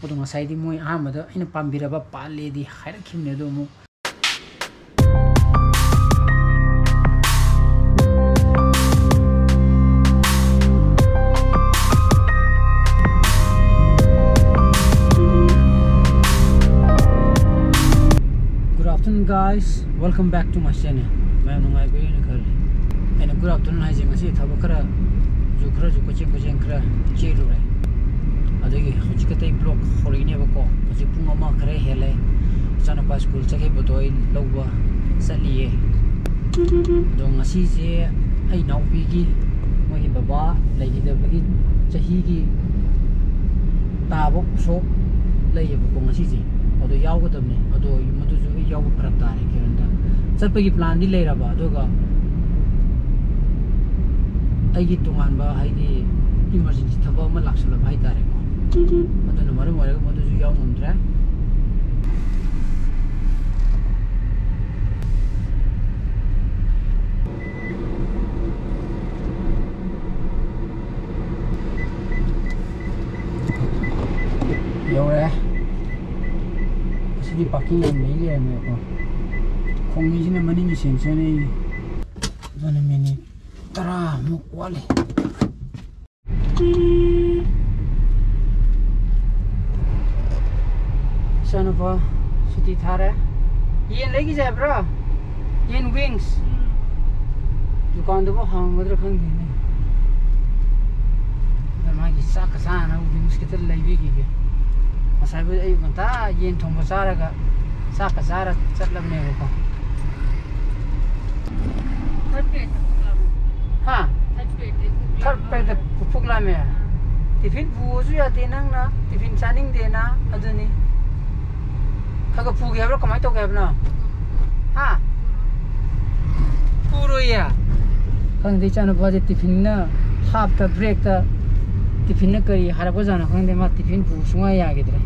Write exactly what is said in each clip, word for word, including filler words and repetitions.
ꯑꯗꯣ ꯉꯁꯥꯏꯗꯤ ꯃꯣꯏ ꯑꯍꯥꯟꯕꯗ ꯑꯩꯅ ꯄꯥꯝꯕꯤꯔꯕ ꯄꯥꯜꯂꯦꯗꯤ ꯍꯥꯏꯔꯛꯈꯤꯕꯅꯦ, ꯑꯗꯣ ꯑꯃꯨꯛ Good afternoon, guys. Welcome back to my channel. ꯃꯌꯥꯝ ꯅꯨꯡꯉꯥꯏꯕꯤꯔꯤꯅ ꯈꯜꯂꯤ꯫ ꯑꯩꯅ good afternoon ꯍꯥꯏꯁꯦ ꯉꯁꯤ ꯊꯕꯛ ꯈꯔꯁꯨ, ꯈꯔꯁꯨ ꯀꯣꯏꯆꯦꯟ ꯀꯣꯏꯆꯦꯟ ꯈꯔ ꯆꯦꯜꯂꯨꯔꯦ꯫ ꯑꯗꯒꯤ ꯍꯧꯖꯤꯛ ꯈꯛꯇ ꯑꯩ vlog ꯍꯧꯔꯛꯏꯅꯦꯕꯀꯣ꯫ ꯍꯧꯖꯤꯛ ꯄꯨꯡ ꯑꯃ ꯈꯔ ꯍꯦꯜꯂꯦ꯫ ꯏꯆꯥꯅꯨꯄꯥ ꯁ꯭ꯀꯨꯜ ꯆꯠꯈꯤꯕꯗꯣ ꯑꯩ ꯂꯧꯕ ꯆꯠꯂꯤꯌꯦ꯫ ꯑꯗꯣ ꯉꯁꯤꯁꯦ ꯑꯩ ꯏꯅꯥꯎꯄꯤꯒꯤ ꯃꯣꯏꯒꯤ ꯕꯕꯥ ꯂꯩꯈꯤꯗꯕꯒꯤ ꯆꯍꯤꯒꯤ ꯇꯥꯕ ꯎꯁꯣꯞ ꯂꯩꯌꯦꯕꯀꯣ ꯉꯁꯤꯁꯦ꯫ ꯑꯗꯣ ꯌꯥꯎꯒꯗꯕꯅꯦ꯫ ꯑꯗꯣ ꯃꯗꯨꯁꯨ ꯑꯩ ꯌꯥꯎꯕ ꯐꯔꯛ ꯇꯥꯔꯦ ꯀꯤꯔꯟꯗ꯫ ꯆꯠꯄꯒꯤ planꯗꯤ ꯂꯩꯔꯕ, ꯑꯗꯨꯒ ꯑꯩꯒꯤ ꯇꯣꯉꯥꯟꯕ ꯍꯥꯏꯗꯤ emergency ꯊꯕꯛ ꯑꯃ ꯂꯥꯛꯁꯜꯂꯕ ꯍꯥꯏꯇꯥꯔꯦꯀꯣ꯫ ꯑꯗꯨꯅ ꯃꯔꯝ ꯑꯣꯏꯔꯒ ꯃꯗꯨꯁꯨ ꯌꯥꯎ ꯉꯝꯗ꯭ꯔꯦ꯫ ꯌꯧꯔꯦ꯫ ꯑꯁꯤꯗꯤ parking ꯌꯥꯝ ꯂꯩ ꯂꯩꯔꯝꯃꯦꯀꯣ꯫ ꯈꯣꯡꯅꯤꯁꯤꯅ ꯃꯅꯤꯡꯒꯤ ꯁꯦꯡ ꯆꯠꯅꯩ꯫ ꯑꯗꯨꯅ minute ꯇꯔꯥꯃꯨꯛ ꯋꯥꯠꯂꯤ꯫ ꯏꯆꯥꯅꯨꯄꯥ ꯁꯨꯇꯤ ꯊꯥꯔꯦ꯫ ꯌꯦꯟ ꯂꯩꯈꯤꯁꯦ ꯍꯥꯏꯕ꯭ꯔꯣ? ꯌꯦꯟ wings꯫ ꯗꯨꯀꯥꯟꯗꯨꯕꯨ ꯍꯥꯡꯒꯗ꯭ꯔꯥ ꯈꯪꯗꯦꯅꯦ꯫ ꯑꯗ ꯃꯥꯒꯤ ꯆꯥꯛꯀ ꯆꯥꯅꯕ wings ꯈꯤꯇ ꯂꯩꯕꯤꯈꯤꯒꯦ꯫ ꯉꯁꯥꯏꯕꯨꯗꯤ ꯑꯌꯨꯛ ꯉꯟꯇꯥ ꯌꯦꯟ ꯊꯣꯡꯕ ꯆꯥꯔꯒ ꯆꯥꯛꯀ ꯆꯥꯔ ꯆꯠꯂꯕꯅꯦꯕꯀꯣ꯫ ꯍꯥ? ꯊꯔꯠ ꯄꯦꯔꯠꯇ ꯄꯨꯛ ꯂꯥꯝꯃꯦ꯫ ꯇꯤꯐꯤꯟ ꯄꯨꯕꯁꯨ ꯌꯥꯗꯦ ꯅꯪꯅ, ꯇꯤꯐꯤꯟ ꯆꯥꯅꯤꯡꯗꯦꯅ꯫ ꯑꯗꯨꯅꯤ꯫ ꯈꯔ ꯈꯔ ꯄꯨꯒꯦ ꯍꯥꯏꯕ꯭ꯔꯣ? ꯀꯃꯥꯏꯅ ꯇꯧꯒꯦ ꯍꯥꯏꯕꯅꯣ? ꯍꯥ? ꯄꯨꯔꯣꯏꯌꯦ꯫ ꯈꯪꯗꯦ, ꯏꯆꯥꯅꯨꯄꯥꯁꯦ ꯇꯤꯐꯤꯟꯅ halfꯇ, breakꯇ ꯇꯤꯐꯤꯟꯅ ꯀꯔꯤ ꯍꯥꯏꯔꯛꯄꯖꯥꯠꯅꯣ ꯈꯪꯗꯦ, ꯃꯥ ꯇꯤꯐꯤꯟ ꯄꯨ ꯁꯨꯡꯌꯥ ꯌꯥꯈꯤꯗ꯭ꯔꯦ꯫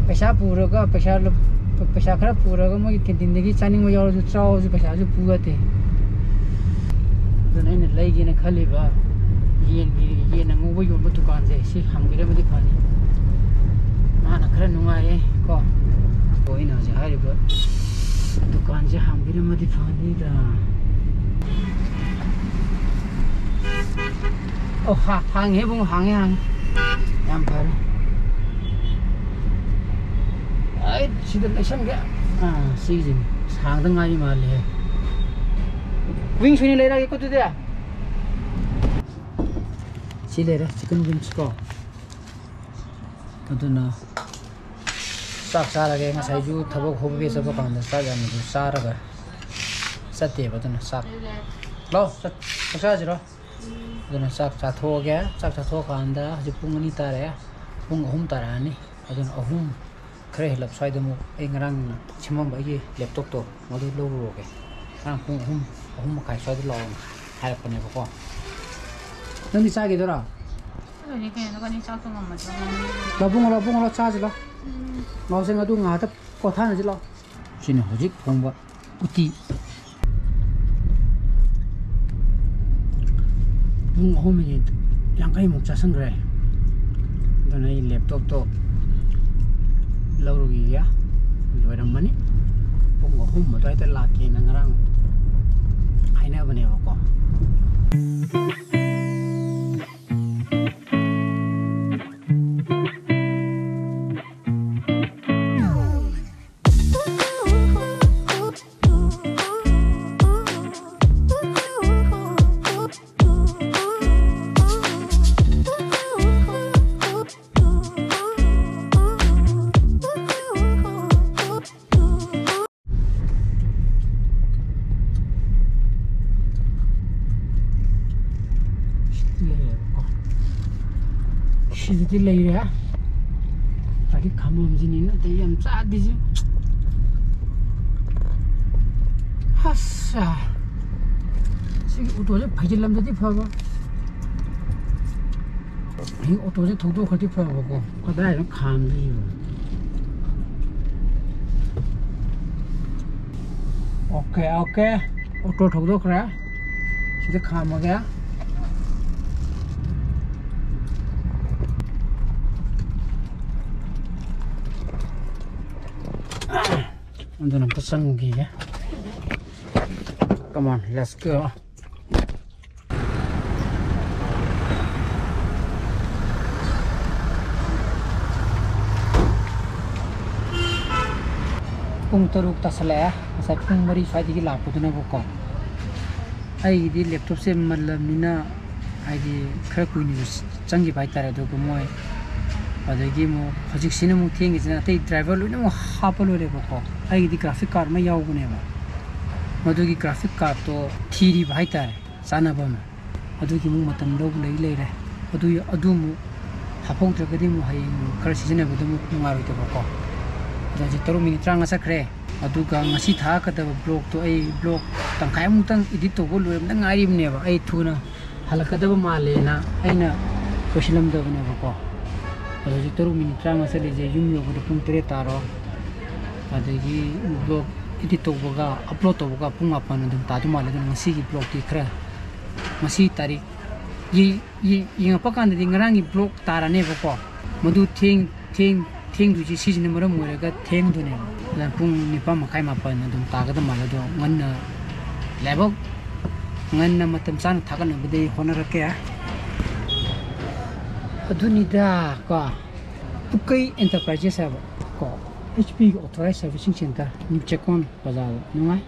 ꯄꯩꯁꯥ ꯄꯨꯔꯒ, ꯄꯩꯁꯥ ꯂꯨꯞ-, ꯄꯩꯁꯥ ꯈꯔ ꯄꯨꯔꯒ ꯃꯣꯏꯒꯤ canteen ꯗꯒꯤ ꯆꯥꯅꯤꯡꯕ ꯌꯥꯎꯔꯁꯨ ꯆꯥꯎꯁꯨ ꯄꯩꯁꯥꯁꯨ ꯄꯨ ꯌꯥꯗꯦ꯫ ꯑꯗꯨꯅ ꯑꯩꯅ ꯂꯩꯒꯦꯅ ꯈꯜꯂꯤꯕ ꯌꯦꯟꯒꯤ, ꯌꯦꯟ ꯑꯉꯧꯕ ꯌꯣꯟꯕ ꯗꯨꯀꯥꯟꯁꯦ ꯁꯤ ꯍꯥꯡꯕꯤꯔꯝꯃꯗꯤ ꯐꯅꯤ꯫ ꯑꯃꯗꯤ ꯐꯪꯉꯤꯗ꯫ ꯑꯣ, ꯍꯥ-, ꯍꯥꯡꯉꯦ ꯏꯕꯨꯡꯉꯣ, ꯍꯥꯡꯉꯦ, ꯍꯥꯡꯉꯦ꯫ ꯌꯥꯝ ꯐꯔꯦ꯫ ꯑꯩ ꯁꯤꯗ ꯂꯩꯁꯟꯒꯦ꯫ ꯑꯥ, ꯁꯤꯒꯤꯁꯤꯅꯤ꯫ ꯁꯥꯡꯗ ꯉꯥꯏꯔꯤ ꯃꯥꯜꯂꯦ꯫ Wings ꯑꯣꯏꯅ ꯂꯩꯔꯛꯑꯒꯦꯀꯣ ꯑꯗꯨꯗꯤ꯫ ꯁꯤ ꯂꯩꯔꯦ, chicken wings ꯀꯣ꯫ ꯑꯗꯨꯅ ꯆꯥꯛ ꯆꯥꯔꯒꯦ꯫ ꯉꯁꯥꯏꯁꯨ ꯊꯕꯛ ꯍꯣꯕꯦ ꯆꯠꯄ ꯀꯥꯟꯗ ꯆꯥꯛ ꯌꯥꯝꯅꯁꯨ ꯆꯥꯔꯒ ꯆꯠꯇꯦꯕ꯫ ꯑꯗꯨꯅ ꯆꯥꯛ, ꯂꯥꯛꯑꯣ, ꯆꯥꯛ, ꯆꯥꯛ ꯆꯥꯁꯤꯔꯣ? ꯑꯗꯨꯅ ꯆꯥꯛ ꯆꯥꯊꯣꯛꯑꯒꯦ꯫ ꯆꯥꯛ ꯆꯥꯊꯣꯛꯑꯀꯥꯟꯗ ꯍꯧꯖꯤꯛ ꯄꯨꯡ ꯑꯅꯤ ꯇꯥꯔꯦ꯫ ꯄꯨꯡ ꯑꯍꯨꯝ ꯇꯥꯔꯛꯑꯅꯤ꯫ ꯑꯗꯨꯅ ꯑꯍꯨꯝ ꯈꯔ ꯍꯦꯜꯂꯞ ꯁ꯭ꯋꯥꯏꯗ ꯑꯃꯨꯛ ꯑꯩ ꯉꯔꯥꯡ ꯁꯦꯝꯃꯝꯕ ꯑꯩꯒꯤ laptop ꯇꯣ, ꯃꯗꯨ ꯂꯧꯔꯨꯔꯒꯦ꯫ ꯉꯔꯥꯡ ꯄꯨꯡ ꯑꯍꯨꯝ, ꯑꯍꯨꯝ ꯃꯈꯥꯏ ꯁ꯭ꯋꯥꯏꯗ ꯂꯥꯛꯑꯣꯅ ꯍꯥꯏꯔꯛꯄꯅꯦꯕꯀꯣ꯫ ꯅꯪꯗꯤ ꯆꯥꯈꯤꯗꯣꯏꯔꯣ? ꯑꯗꯨꯅꯤ ꯀꯩꯅꯣ, ꯅꯕꯥꯅꯤ ꯆꯥꯛꯇꯣ ꯉꯝꯃꯗ꯭ꯔꯣ? ꯂꯥꯛꯑꯣ, ꯏꯕꯨꯡꯉꯣ, ꯂꯥꯛꯑꯣ, ꯏꯕꯨꯡꯉꯣ, ꯂꯥꯛꯑꯣ, ꯆꯥꯁꯤ ꯂꯥꯛꯑꯣ꯫ ꯎꯝ꯫ ꯂꯥꯛꯑꯣꯁꯦ, ꯑꯗꯨ ꯉꯥꯏꯍꯥꯛꯇ ꯄꯣꯊꯥꯅꯁꯤ ꯂꯥꯛꯑꯣ꯫ ꯁꯤꯅ ꯍꯧꯖꯤꯛ ꯊꯣꯡꯕ ꯎꯇꯤ꯫ ꯄꯨꯡ ꯑꯍꯨꯝ ꯃꯤꯅꯤꯠ ꯌꯥꯡꯈꯩꯃꯨꯛ ꯆꯥꯁꯤꯟꯈ꯭ꯔꯦ꯫ ꯑꯗꯨꯅ ꯑꯩ laptop ꯇꯣ ꯂꯧꯔꯨꯈꯤꯒꯦ꯫ ꯂꯣꯏꯔꯝꯃꯅꯤ꯫ ꯄꯨꯡ ꯑꯍꯨꯝ ꯑꯗꯨꯋꯥꯏꯗ ꯂꯥꯛꯀꯦꯅ ꯉꯔꯥꯡ ꯍꯥꯏꯅꯕꯅꯦꯕꯀꯣ꯫ ꯁꯤꯗꯗꯤ ꯂꯩꯔꯦ꯫ ꯒꯥꯔꯤ ꯈꯥꯝꯕꯝꯁꯤꯅꯤ ꯅꯠꯇꯦ ꯌꯥꯝ ꯆꯥꯗ꯭ꯔꯤꯁꯦ꯫ ꯑꯁ, ꯁꯤꯒꯤ ꯑꯣꯇꯣꯁꯦ ꯐꯩꯖꯤꯜꯂꯝꯗꯗꯤ ꯐꯕ꯫ ꯑꯩ ꯑꯣꯇꯣꯁꯦ ꯊꯧꯗꯣꯛꯈ꯭ꯔꯗꯤ ꯐꯕꯀꯣ, ꯀꯗꯥꯏꯗ ꯈꯥꯝꯗꯣꯏꯅꯣ? OK, OK, ꯑꯣꯇꯣ ꯊꯧꯗꯣꯛꯈ꯭ꯔꯦ꯫ ꯁꯤꯗ ꯈꯥꯝꯃꯒꯦ꯫ ꯑꯗꯨꯅ ꯑꯝꯇ ꯆꯪꯉꯨꯈꯤꯒꯦ꯫ Come on, let's go. ꯄꯨꯡ ꯇꯔꯨꯛ ꯇꯥꯁꯜꯂꯛꯑꯦ꯫ ꯉꯁꯥꯏ ꯄꯨꯡ ꯃꯔꯤ ꯁ꯭ꯋꯥꯏꯗꯒꯤ ꯂꯥꯛꯄꯗꯨꯅꯕꯀꯣ꯫ ꯑꯩꯒꯤꯗꯤ ꯂꯦꯞꯇꯣꯞꯁꯦ ꯃꯜꯂꯕꯅꯤꯅ, ꯍꯥꯏꯗꯤ, ꯈꯔ ꯀꯨꯏꯅꯁꯨ ꯆꯪꯈꯤꯕ ꯍꯥꯏꯇꯥꯔꯦ꯫ ꯑꯗꯨꯒ ꯃꯣꯏ, ꯑꯗꯒꯤ ꯑꯃꯨꯛ ꯍꯧꯖꯤꯛꯁꯤꯅ ꯑꯃꯨꯛ ꯊꯦꯡꯉꯤꯁꯤꯅ, ꯑꯇꯩ ꯗ꯭ꯔꯥꯏꯚꯔ ꯂꯣꯏꯅꯃꯛ ꯍꯥꯞꯄ ꯂꯣꯏꯔꯦꯕꯀꯣ꯫ ꯑꯩꯒꯤꯗꯤ ꯒ꯭ꯔꯥꯐꯤꯛ ꯀꯥꯔꯗ ꯑꯃ ꯌꯥꯎꯕꯅꯦꯕ, ꯃꯗꯨꯒꯤ ꯒ꯭ꯔꯥꯐꯤꯛ ꯀꯥꯔꯗꯇꯣ ꯊꯤꯔꯤꯕ ꯍꯥꯏꯇꯥꯔꯦ, ꯆꯥꯟꯅꯕ ꯑꯃ꯫ ꯑꯗꯨꯒꯤ ꯑꯃꯨꯛ ꯃꯇꯝ ꯂꯧꯕ ꯂꯩ ꯂꯩꯔꯦ꯫ ꯑꯗꯨ, ꯑꯗꯨ ꯑꯃꯨꯛ ꯍꯥꯞꯍꯧꯗ꯭ꯔꯒꯗꯤ ꯑꯃꯨꯛ ꯍꯌꯦꯡ ꯈꯔ ꯁꯤꯖꯤꯟꯅꯕꯗ ꯑꯃꯨꯛ ꯅꯨꯡꯉꯥꯏꯔꯣꯏꯗꯕꯀꯣ꯫ ꯑꯗꯣ ꯍꯧꯖꯤꯛ ꯇꯔꯨꯛ ꯃꯤꯅꯤꯠ ꯇꯔꯥꯃꯉꯥ ꯆꯠꯈ꯭ꯔꯦ꯫ ꯑꯗꯨꯒ ꯉꯁꯤ ꯊꯥꯔꯛꯀꯗꯕ ꯕ꯭ꯂꯣꯛꯇꯣ ꯑꯩ ꯕ꯭ꯂꯣꯛ ꯇꯪꯈꯥꯏꯃꯨꯛꯇꯪ ꯏꯗꯤꯠ ꯇꯧꯕ ꯂꯣꯏꯔꯕꯗ ꯉꯥꯏꯔꯤꯕꯅꯦꯕ꯫ ꯑꯩ ꯊꯨꯅ ꯍꯜꯂꯛꯀꯗꯕ ꯃꯥꯜꯂꯦꯅ ꯑꯩꯅ ꯂꯣꯏꯁꯤꯜꯂꯝꯗꯕꯅꯦꯕꯀꯣ꯫ ꯑꯗꯣ ꯍꯧꯖꯤꯛ ꯇꯔꯨꯛ ꯃꯤꯅꯤꯠ ꯇꯔꯥꯃꯉꯥ ꯆꯠꯂꯤꯁꯦ, ꯌꯨꯝ ꯌꯧꯕꯗ ꯄꯨꯡ ꯇꯔꯦꯠ ꯇꯥꯔꯣ꯫ ꯑꯗꯒꯤ ꯕ꯭ꯂꯣꯛ ꯏꯗꯤꯠ ꯇꯧꯕꯒ ꯑꯞꯂꯣꯗ ꯇꯧꯕꯒ ꯄꯨꯡ ꯃꯥꯄꯟ ꯑꯗꯨꯝ ꯇꯥꯗꯧ ꯃꯥꯜꯂꯦ꯫ ꯑꯗꯨꯅ ꯉꯁꯤꯒꯤ ꯕ꯭ꯂꯣꯛꯇꯤ ꯈꯔ, ꯉꯁꯤ ꯇꯥꯔꯤꯛ ꯌꯦ-, ꯌꯦ-, ꯌꯦꯡꯉꯛꯄ ꯀꯥꯟꯗꯗꯤ ꯉꯔꯥꯡꯒꯤ ꯕ꯭ꯂꯣꯛ ꯇꯥꯔꯅꯦꯕꯀꯣ꯫ ꯃꯗꯨ ꯊꯦꯡ-, ꯊꯦꯡ-, ꯊꯦꯡꯗꯣꯏꯁꯦ ꯁꯤꯁꯤꯅ ꯃꯔꯝ ꯑꯣꯏꯔꯒ ꯊꯦꯡꯗꯣꯏꯅꯦꯕ꯫ ꯑꯗꯨꯅ ꯄꯨꯡ ꯅꯤꯄꯥꯟ ꯃꯈꯥꯏ, ꯃꯥꯄꯟ ꯑꯗꯨꯝ ꯇꯥꯒꯗꯕ ꯃꯥꯜꯂꯦ꯫ ꯑꯗꯣ ꯉꯟꯅ, ꯂꯥꯏꯕꯛ ꯉꯟꯅ ꯃꯇꯝ ꯆꯥꯅ ꯊꯥꯒꯠꯅꯕꯗꯤ ꯍꯣꯠꯅꯔꯛꯀꯦ꯫ ꯑꯗꯨꯅꯤꯗ ꯀꯣ, ꯄꯨꯀꯩ ꯑꯦꯟꯇꯔꯄ꯭ꯔꯥꯏꯖꯦꯁ ꯍꯥꯏꯕ ꯀꯣ, ꯑꯩꯆ ꯄꯤꯒꯤ ꯑꯣꯊꯣꯔꯥꯏꯖ ꯁꯔꯚꯤꯁꯤꯡ ꯁꯦꯟꯇꯔ, ꯅ꯭ꯌꯨ ꯆꯦꯛꯀꯣꯟ ꯕꯖꯥꯔꯗ꯫ ꯅꯨꯡꯉꯥꯏ꯫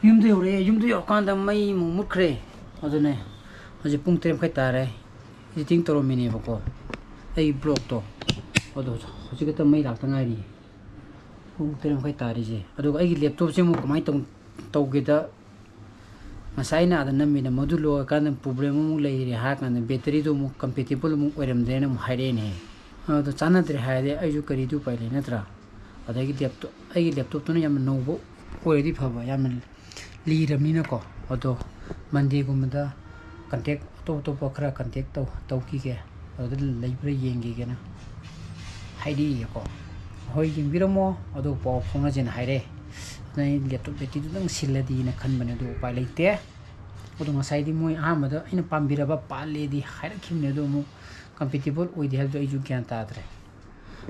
ꯌꯨꯝꯗ ꯌꯧꯔꯛꯑꯦ꯫ ꯌꯨꯝꯗ ꯌꯧꯔꯀꯥꯟꯗ ꯃꯩ ꯑꯃꯨꯛ ꯃꯨꯠꯈ꯭ꯔꯦ꯫ ꯑꯗꯨꯅꯦ, ꯍꯧꯖꯤꯛ ꯄꯨꯡ ꯇꯔꯦꯠ ꯃꯈꯥꯏ ꯇꯥꯔꯦ꯫ ꯏꯗꯤꯇꯤꯡ ꯇꯧꯔꯝꯃꯤꯅꯦꯕꯀꯣ, ꯑꯩ ꯕ꯭ꯂꯣꯛꯇꯣ꯫ ꯑꯗꯣ ꯍꯧꯖꯤꯛ ꯈꯛꯇ ꯃꯩ ꯂꯥꯛꯇ ꯉꯥꯏꯔꯤ꯫ ꯄꯨꯡ ꯇꯔꯦꯠ ꯃꯈꯥꯏ ꯇꯥꯔꯤꯁꯦ꯫ ꯑꯗꯨꯒ ꯑꯩꯒꯤ ꯂꯦꯞꯇꯣꯞꯁꯦ ꯑꯃꯨꯛ ꯀꯃꯥꯏꯅ ꯇꯧ-, ꯇꯧꯒꯦꯗ, ꯉꯁꯥꯏ ꯑꯩꯅ ꯑꯥꯗ ꯅꯝꯃꯤꯅ ꯃꯗꯨ ꯂꯣꯏꯔꯀꯥꯟꯗ ꯄ꯭ꯔꯣꯕ꯭ꯂꯦꯝ ꯑꯃꯨꯛ ꯂꯩꯔꯦ ꯍꯥꯏꯔ ꯀꯥꯟꯗ, ꯕꯦꯇꯔꯤꯗꯣ ꯑꯃꯨꯛ ꯀꯝꯄꯦꯇꯤꯕꯜ ꯑꯃꯨꯛ ꯑꯣꯏꯔꯝꯗ꯭ꯔꯦꯅ ꯑꯃꯨꯛ ꯍꯥꯏꯔꯛꯑꯦꯅꯦ꯫ ꯑꯗꯣ ꯆꯥꯟꯅꯗ꯭ꯔꯦ ꯍꯥꯏꯔꯗꯤ ꯑꯩꯁꯨ ꯀꯔꯤꯗꯤ ꯎꯄꯥꯏ ꯂꯩ, ꯅꯠꯇ꯭ꯔꯥ? ꯑꯗꯒꯤ ꯂꯦꯞꯇꯣꯞ, ꯑꯩꯒꯤ ꯂꯦꯞꯇꯣꯞꯇꯨꯅ ꯌꯥꯝꯅ ꯅꯧꯕ ꯑꯣꯏꯔꯗꯤ ꯐꯕ, ꯌꯥꯝꯅ ꯂꯤꯔꯕꯅꯤꯅꯀꯣ꯫ ꯑꯗꯣ ꯃꯟꯗꯦꯒꯨꯝꯕꯗ ꯀꯟꯇꯦꯛ, ꯑꯇꯣꯞ ꯑꯇꯣꯞꯄ ꯈꯔ ꯀꯟꯇꯦꯛ ꯇꯧ-, ꯇꯧꯈꯤꯒꯦ, ꯑꯗꯨꯗ ꯂꯩꯕ꯭ꯔꯥ ꯌꯦꯡꯈꯤꯒꯦꯅ ꯍꯥꯏꯔꯛꯏꯀꯣ꯫ ꯍꯣꯏ, ꯌꯦꯡꯕꯤꯔꯝꯃꯣ, ꯑꯗꯨꯒ ꯄꯥꯎ ꯐꯥꯎꯅꯁꯦꯅ ꯍꯥꯏꯔꯛꯑꯦ꯫ ꯑꯗꯨꯅ ꯑꯩ ꯂꯦꯞꯇꯣꯞ ꯕꯦꯇ꯭ꯔꯤꯗꯨꯗꯪ ꯁꯤꯜꯂꯗꯤꯅ ꯈꯟꯕꯅꯦ, ꯑꯗꯨ ꯎꯄꯥꯏ ꯂꯩꯇꯦ꯫ ꯑꯗꯣ ꯉꯁꯥꯏꯗꯤ ꯃꯣꯏ ꯑꯍꯥꯟꯕꯗ ꯑꯩꯅ ꯄꯥꯝꯕꯤꯔꯕ ꯄꯥꯜꯂꯦꯗꯤ ꯍꯥꯏꯔꯛꯈꯤꯕꯅꯦ, ꯑꯗꯣ ꯑꯃꯨꯛ ꯀꯝꯄꯦꯇꯤꯕꯜ ꯑꯣꯏꯗꯦ ꯍꯥꯏꯕꯗꯣ ꯑꯩꯁꯨ ꯒ꯭ꯌꯥꯟ ꯇꯥꯗ꯭ꯔꯦ꯫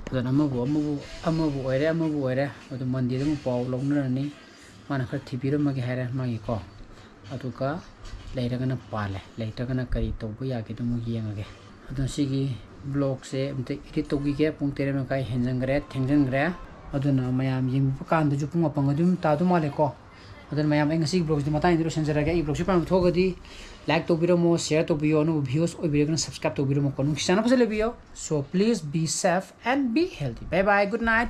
ꯑꯗꯨꯅ ꯑꯃꯕꯨ, ꯑꯃꯕꯨ, ꯑꯃꯕꯨ ꯑꯣꯏꯔꯦ, ꯑꯃꯕꯨ ꯑꯣꯏꯔꯦ, ꯑꯗꯨ ꯃꯟꯗꯦꯗ ꯑꯃꯨꯛ ꯄꯥꯎ ꯂꯧꯅꯔꯅꯤ꯫ ꯃꯥꯅ ꯈꯔ ꯊꯤꯕꯤꯔꯝꯃꯒꯦ ꯍꯥꯏꯔꯦ ꯃꯥꯒꯤꯀꯣ꯫ ꯑꯗꯨꯒ ꯂꯩꯔꯒꯅ ꯄꯥꯜꯂꯦ, ꯂꯩꯇ꯭ꯔꯒꯅ ꯀꯔꯤ ꯇꯧꯕ ꯌꯥꯒꯦꯗꯣ ꯑꯃꯨꯛ ꯌꯦꯡꯉꯒꯦ꯫ ꯑꯗꯣ ꯁꯤꯒꯤ vlogꯁꯦ ꯑꯝꯇ edit ꯇꯧꯈꯤꯒꯦ꯫ ꯄꯨꯡ ꯇꯔꯦꯠ ꯃꯈꯥꯏ ꯍꯦꯟꯖꯟꯈ꯭ꯔꯦ, ꯊꯦꯡꯖꯟꯈ꯭ꯔꯦ꯫ ꯑꯗꯨꯅ ꯃꯌꯥꯝ ꯌꯦꯡꯕꯤꯕ ꯀꯥꯟꯗꯁꯨ ꯄꯨꯡ ꯃꯥꯄꯟ ꯑꯗꯨꯝ ꯇꯥꯗꯧ ꯃꯥꯜꯂꯦꯀꯣ꯫ ꯑꯗꯨꯅ ꯃꯌꯥꯝ, ꯑꯩ ꯉꯁꯤꯒꯤ vlogꯁꯤꯗꯤ ꯃꯇꯥꯡꯁꯤꯗ ꯂꯣꯏꯁꯤꯟꯖꯔꯒꯦ꯫ ꯑꯩꯒꯤ vlogꯁꯤ ꯄꯥꯝꯕ ꯊꯣꯛꯑꯒꯗꯤ like ꯇꯧꯕꯤꯔꯝꯃꯣ, share ꯇꯧꯕꯤꯌꯣ, ꯑꯅꯧꯕ viewers ꯑꯣꯏꯕꯤꯔꯒꯅ subscribe ꯇꯧꯕꯤꯔꯝꯃꯣꯀꯣ꯫ ꯅꯨꯡꯁꯤ ꯆꯥꯟꯅꯕꯁꯨ ꯂꯩꯕꯤꯌꯣ꯫ So please be safe and be healthy. Bye bye, good night.